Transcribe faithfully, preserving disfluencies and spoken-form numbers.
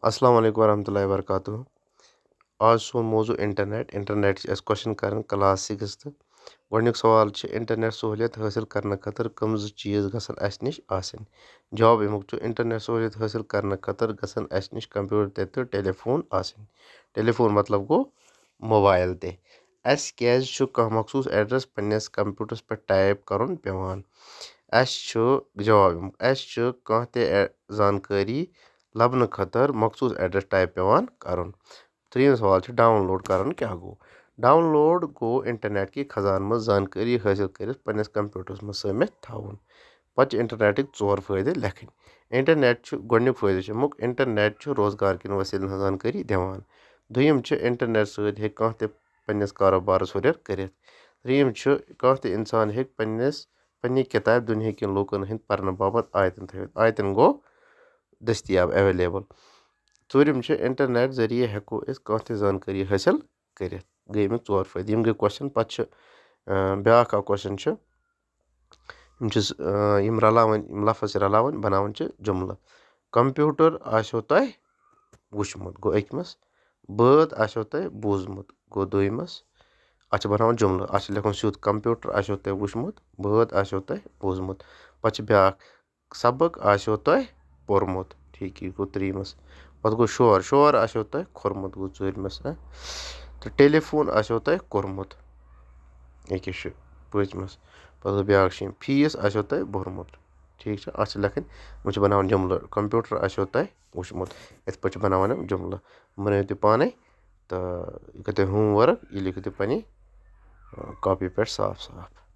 السلام علیکم ورحمۃ اللہ وبرکاتہ۔ آز سون موضوع انٹرنیٹ۔ انٹرنیٹ چھِ أسۍ کوسچن کران کلاس سِکِستھ۔ گۄڈٕنیُک سوال چھُ، انٹرنیٹ سہوٗلیت حٲصِل کرنہٕ خٲطرٕ کٕم زٕ چیٖز گژھن اَسہِ نِش آسٕنۍ؟ جواب اَمیُک چھُ، انٹرنیٹ سہوٗلیت حٲصِل کرنہٕ خٲطرٕ گژھن اَسہِ نِش کمپیوٹر تہِ تہٕ ٹیلی فون آسٕنۍ۔ ٹیلی فون مطلب گوٚو موبایل تہِ۔ اَسہِ کیٛازِ چھُ کانٛہہ مخصوٗص ایڈریس پننِس کمپیوٹرس پٮ۪ٹھ ٹائپ کرُن پٮ۪وان؟ اَسہِ چھُ جواب اَمیُک، اَسہِ چھُ کانٛہہ تہِ اے-، زانکٲری لبنہٕ خٲطرٕ مخصوٗص ایڈریس ٹائپ پٮ۪وان کرُن۔ ترٛیٚیِم سوال چھُ، ڈاؤن لوڈ کرُن کیٛاہ گوٚو؟ ڈاؤن لوڈ گوٚو انٹرنیٹ کہِ خزانہٕ منٛز زانکٲری حٲصِل کٔرِتھ پننِس کمپیوٹرس منٛز سٔمِتھ تھاوُن۔ پتہٕ چھِ انٹرنیٹٕکۍ ژور فٲیدٕ لیکھٕنۍ۔ انٹرنیٹ چھُ گۄڈٕنیُک فٲیدٕ چھُ اَمیُک، انٹرنیٹ چھُ روزگار کٮ۪ن وسیلن ہٕنٛز زانکٲری دِوان۔ دوٚیِم چھُ، انٹرنیٹ سۭتۍ ہیٚکہِ کانٛہہ تہِ پننِس کاروبارس ہُرٮ۪ر کٔرِتھ۔ ترٛیٚیِم چھُ، کانٛہہ تہِ انسان ہیٚکہِ پننِس، پننہِ کتابہِ دُنیاہکٮ۪ن لوٗکن ہٕنٛدۍ پرنہٕ باپتھ آیتن تھٲوِتھ۔ آیتن گوٚو دٔستیاب، ایویلیبل۔ ژوٗرِم چھُ، انٹرنیٹ ذٔریعہٕ ہیٚکو أسۍ کانٛہہ تہِ زانکٲری حٲصِل کٔرِتھ۔ گٔے یِم ژور فٲیدٕ۔ یِم گٔے کوسچن۔ پتہٕ چھُ، اَ، بیٛاکھ اکھ کوسچن چھُ، یِم چھِ، اَ، یِم رلاوٕنۍ، یِم لفظ چھِ رلاوٕنۍ، بناوٕنۍ چھِ جملہٕ۔ کمپیوٹر آسیو تۄہہِ وُچھمُت، گوٚو أکمِس۔ بٲتھ آسیو تۄہہِ بوٗزمُت، گوٚو دوٚیمِس۔ اَتھ چھِ بناوُن جملہٕ، اَتھ چھِ لیکھُن سیوٚد، کمپیوٹر آسیو تۄہہِ وُچھمُت، بٲتھ آسیو تۄہہِ بوٗزمُت۔ پتہٕ چھِ بیٛاکھ، سبق آسیو تۄہہِ پوٚرمُت، ٹھیٖک، یہِ گوٚو ترٛیٚیِمِس۔ پتہٕ گوٚو شور، شور آسیو تۄہہِ کھوٚرمُت، گوٚو ژوٗرمِس، ہہ؟ تہٕ ٹیلی فون آسیو تۄہہِ کوٚرمُت، ییٚکیٛاہ چھُ پٲنٛژمِس۔ پتہٕ گوٚو بیٛاکھ چھِ یِم، فیٖس آسیو تۄہہِ بوٚرمُت، ٹھیٖک چھا؟ اَتھ چھِ لیکھٕنۍ، وۄنۍ چھِ بناوان جملہٕ، کمپیوٹر آسیو تۄہہِ وُچھمُت۔ یِتھ پٲٹھۍ چھِ بناوان یِم جملہٕ، بنٲیِو تُہۍ پانے، تہٕ یہِ کٔرِو تُہۍ ہوم ؤرک، یہِ لیکھِو تُہۍ پننہِ، اَ، کاپی پٮ۪ٹھ صاف صاف۔